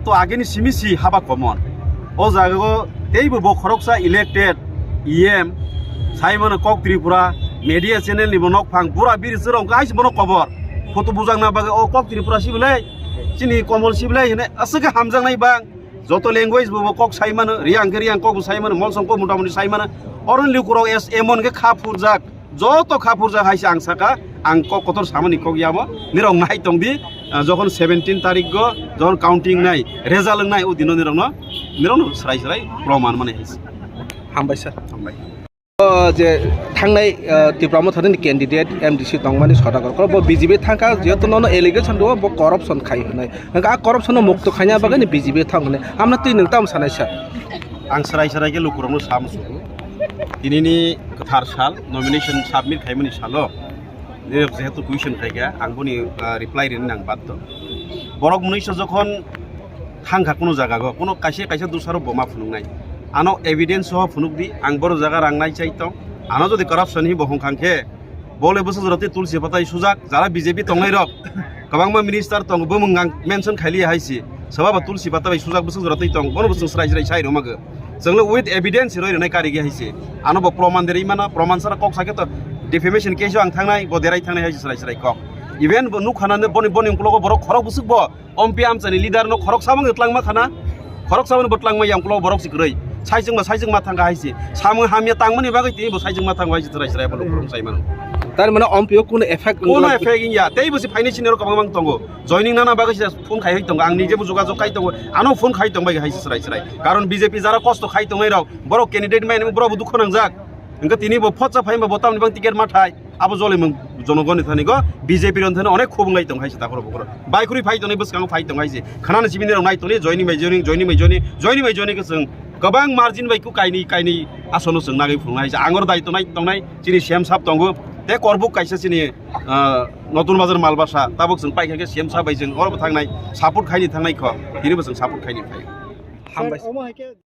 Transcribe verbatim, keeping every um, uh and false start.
To ageni simi si haba common. O jaga o teibo bo khoroksa elected E M, sai mano kok Tripura, media channel ni bo nokphang, bura biri chwrwng khe haisi bono kobor. Photo bujak na bagwi o kok Tripura si belai, chini Komol si belai hene aswk khe hamjaknai bang. Joto language bo, bo kok sai mano, Riyang khe Riyang kok bo sai mano, Molsong kok mota moti sai mano. Oro ni lukurok es emon khe kha phurjak. Joto kha phurjak hai se ang saka, ang kok kotor samani kok yamo, nirok nai tong di, ah, jokhon seventeen tarik go, jokhon counting nai, result wngnai, o dino nirokno, nirokno srai srai proman mani hai se. Hambai sir. Hambai. O je thangnai, ah, Tipra Motha ni candidate M D C tongmani Sodakar, bo B J P thangkha, jehetu nono allegation do, bo corruption khai hwnwi. Hwnkhe a corruption no mukto khaina bagwi ni B J P thang hwnwi. Amno twi nwng tamo sanai sir? Ang srai srai khe lukurokno sa muchungo. Tinini kwthar sal, nomination submit khaimani salo, nirok jehetu question khaikha, ang boni, ah, reply rini nang baddo. Borok mwnwiso jokhon thangkha kuno jagago, kuno kaisa kaisa dusaro boma phunuknai. Ano evidence soho phunukdi, ang boro jaga rang nai chai tong. Ano jodi corruption hi bo hongkhang khe, bole bwswk jora tei tulsi patai sujak, jara B J P tongnai rok, kwbangma minister tongo, bumung ang mention khailiya hai se. Soba ba tulsi pata bai sujak bwswk jora tei tong, bono bwswk srai srai sai rwma gw. Chwngno with evidence roi rwnai karigi hai se. Ano bo proman derwi mana, proman sana kok sakhe to defamation case o ang thangnai, bo derai thangnai hai se srai srai kok. Even bo nukha na boni, boni uklogo borok khorok bwswk bo, M P amchani leader no khorok samung twlangma khana, khorok samung bo twlangma yang ulo borok si kwrwi. Saijwngma, saijwngma thangkha hai se. Samung hamya tangmani bagwi tini bo saijwngma thangkha hai se, chwrai chwrai bo lukurok sai mano. Tar mane M P o kuno effect wngwi effect wngya. Tei bo si phaini sini rok kwbangma wng tongo. Joining nana bagwi se phone khai hai tongo. Ang nije bo jogajog khai tongo. Ano phone khai tong bai hai se chwrai chwrai. Karon B J P jara kosto khai tongnai rok, borok candidate mai borok bo dukho nangjak. Hwnkhe tini bo photsa phaima bo tamni bang ticket ma thai. Abo joli mung jonogoni thani go B J P ron thani onek khobong lai tong hai se takhoro bukhoro. Bai khuri phai tongnai bwskango phai tong hai se. Khanani sibini rok nai tongni joining bai joining, joining bai joining, joining bai joining khe chwng kwbang margin bai ku kainwi kainwi asono chwng nagwi phunuknai hai se. Angor dai tongnai tongnai chini C M sab tongo. Te korbuk kaisa chini, ah, Notun Bazar Malbasa tabuk chwng paikha khe C M sab bai chwng oro bo thangnai support khaini thangnai kho. Tini bo chwng support khaini phai. Hambai.